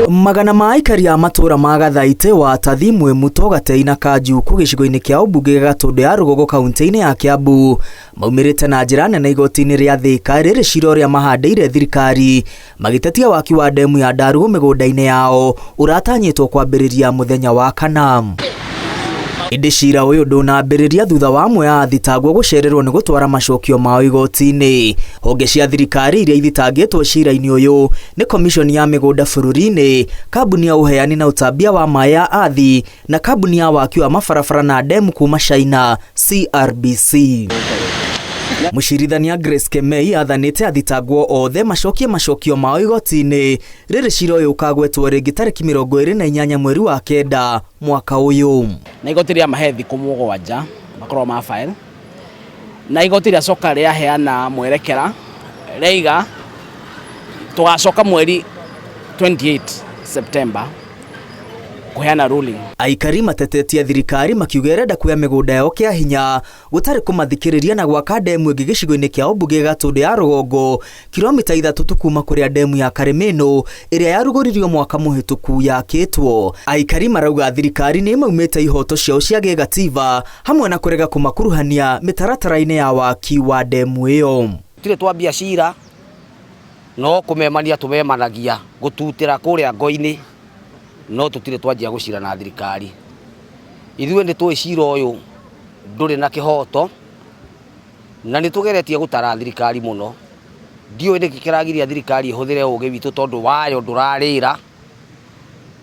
Magana ma aikari a matũũra ma Gathaitĩ, Watathi, Mwĩmuto, Gatei na Kanjuku gĩcigo-inĩ kĩa ũmbunge gĩa Gatũndũ ya Rũgongo kaunti-inĩ ya Kiambu maumĩrĩte na njĩra nene igoti-inĩ rĩa Thĩka rĩrĩ cira ũrĩa mahandĩire thirikari magĩtetia waki wa ndemu ya Ndarugu mĩgũnda-inĩ yao ũratanyĩtwo kwambĩrĩria mũthenya wa kana. Ĩndĩ cira ũyũ ndũnambĩrĩria thutha wa amwe a athitangwo gũcererwo nĩ gũtwara macokio mao igoti-inĩ. Honge cia thirikari iria ithitangĩtwo cira-inĩ ũyũ nĩ Commission ya mĩgũnda bũrũri-inĩ, kambuni ya ũheani na ũtambia wa maĩ ya Athi na kambuni ya waki wa mabarabara na ndemu kuma China CRBC. Mũcirithania Grace Kemei athanĩte athitangwo othe macokie macokio mao igoti-inĩ rĩrĩ cira ũyũ ũkagwetwo rĩngĩ tarĩki 28 mweri wa kenda mwaka ũyũ. Na igoti rĩamahe thikũ 7 makorwo ma file, na igoti rĩacoka rĩaheana mwerekera rĩaiga tũgacoka mweri 28 September kũheana ruling. Aikari matetetie thirikari makiuga ĩrenda kuoya mĩgũnda yao kĩa hinya gũtarĩ kũmathikĩrĩria na gwaka ndemu ĩngĩ gĩcigo-inĩ kĩa ũmbunge gĩa Gatũndũ ya Rũgongo kilomita 3 tu kuma kũrĩa ndemu ya Karĩmĩnũ ĩrĩa yarugũririo mwaka mũhĩtũku yakĩtwo. Aikari marauga thirikari nĩ ĩmaumĩte ihoto ciao cia gĩgatiba hamwe na kũrega kũmakuruhania mĩtaratara-inĩ ya waki wa ndemu ĩyo. Tũtirĩ twambia cira no kũmemania tũmemanagia gũtutĩra kũrĩa ngo-inĩ no tũtirĩ twanjia gũcira na thirikari. Ithuĩ nĩ tũĩ cira ũyũ ndũrĩ na kĩhoto na nĩ tũgeretie gũtara thirikari mũno. Ndiũĩ nĩkĩ kĩragiria thirikari ĩhũthĩre ũgĩ witũ tondũ wayo ndũrarĩra,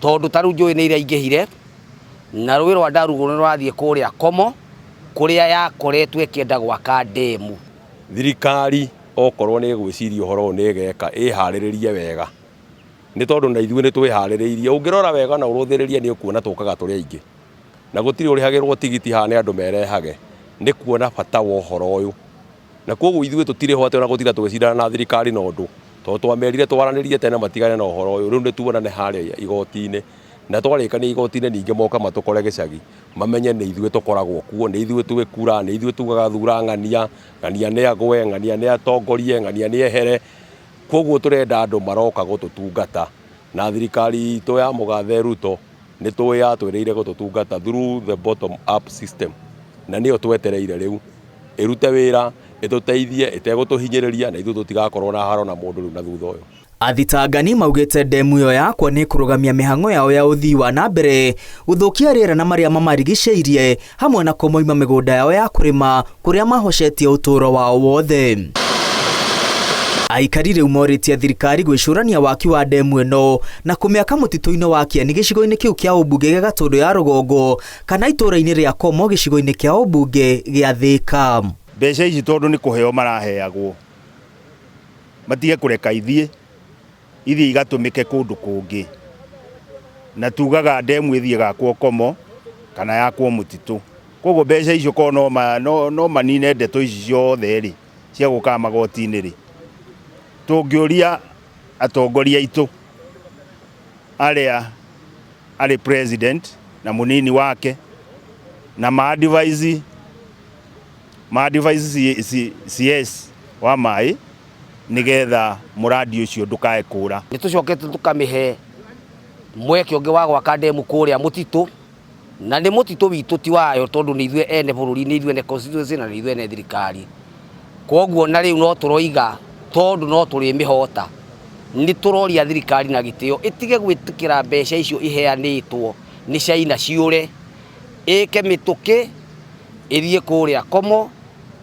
tondũ ta rĩu njũĩ nĩ iraingĩhire na rũĩ rwa Ndarugu nĩ rũrathiĩ kũrĩa Komo kũrĩa yakoretwo ĩkĩenda gwaka ndemu. Thirikari okorwo nĩ ĩgwĩciria ũhoro ũyũ nĩ ĩgeka ĩharĩrĩrie wega, nĩ tondũ na ithuĩ nĩ twĩharĩrĩirie. Ũngĩrora wega na ũrũthĩrĩrie nĩ ũkuona tũkaga tũrĩ aingĩ, na gũtirĩ ũrĩhagĩrwo tigiti haha nĩ andũ merehage, nĩ kuona bata wa ũhoro ũyũ. Na koguo ithuĩ tũtirĩ ho atĩ ona gũtinda tũgĩcindana na thirikari na ũndũ, tondũ twamerire twaranĩrie tene matigane na ũhoro ũyũ, rĩu nĩ tuonane harĩa igoti-inĩ. Na twarĩkania igoti-inĩ ningĩ moke matũkore gĩcagi, mamenye nĩ ithuĩ tũkoragwo kuo, nĩ ithuĩ twĩ kura, nĩ ithuĩ tugaga thura ng'ania, ng'ania nĩ agwe, ng'ania nĩ atongorie, ng'ania nĩ ehere. Koguo tũrenda andũ maroka gũtũtungata, na thirikari itũ ya mũgathe Ruto nĩ tũĩ yatwĩrĩire gũtũtungata through the bottom up system, na nĩyo twetereire rĩu ĩrute wĩra, ĩtũteithie ĩtegũtũhinyĩrĩria, na ithuĩ tũtigakorwo na haro na mũndũ rĩu na thutha ũyũ. Athitangani maugĩte ndemu ĩyo yakwa nĩ ĩkũrũgamia mĩhang'o yao ya ũthii wa na mbere, gũthũkia rĩera na marĩa mamarigicĩirie, hamwe na kũmoima mĩgũnda yao ya kũrĩma kũrĩa mahocetie ũtũũro wao wothe. Aikari rĩu morĩtie thirikari gwĩcũrania waki wa ndemu ĩno na kũmĩaka mũtitũ-inĩ wa Kĩeni gĩcigo-inĩ kĩu kĩa ũmbunge gĩa Gatũndũ ya Rũgongo kana itũũra-inĩ rĩa Komo gĩcigo-inĩ kĩa ũmbunge gĩa Thĩka. Mbeca ici tondũ nĩ kũheo maraheagwo, matige kũreka ithiĩ, ithiĩ igatũmĩke kũndũ kũngĩ. Na tugaga ndemu ĩthiĩ ĩgakwo Komo kana yakwo mũtitũ. Koguo mbeca icio korwo no manine ndeto ici ciothe rĩ, cia gũkaga magoti-inĩ rĩ, tũngĩũria atongoria aitũ arĩa arĩ president na mũnini wake na ma advise CS wa maĩ nĩgetha mũrandi ũcio ndũkae kũra. Nĩ tũcokete tũkamĩhe mweke ũngĩ wa gwaka ndemu kũrĩa mũtitũ, na nĩ mũtitũ witũ ti wayo tondũ nĩ ithuĩ ene bũrũri, nĩ ithuĩ ene constituency na nĩ ithuĩ ene thirikari. Koguo na rĩu no tũroiga tondũ no tũrĩmĩhota, nĩ tũroria thirikari na gĩtĩo ĩtige gwĩtĩkĩra mbeca icio iheanĩtwo nĩ China ciũre, ĩke mĩtũkĩ ĩthiĩ kũrĩa Komo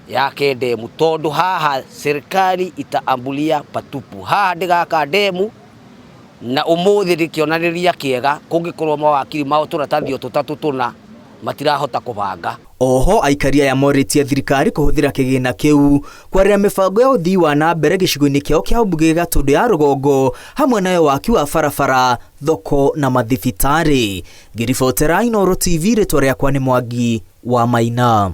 yake ndemu, tondũ haha serikali itaambulia patupu. Haha ndĩgaka ndemu na ũmũthĩ nĩ kĩonereria kĩega kũngĩkorwo mawakiri mao tũratathi o tũtatũ tũna matirahota kũbanga. Oho aikari aya morĩtie thirikari kũhũthĩra kĩgĩna kĩu kwarĩra mĩbango ya ũthii wa na mbere gĩcigo-inĩ kĩao kĩa ũmbunge gĩa Gatũndũ ya Rũgongo hamwe nayo waki wa barabara, thoko na mathibitarĩ. Ngĩribotera Inooro TV rĩtwa rĩakwa nĩ Mwangi wa Maina.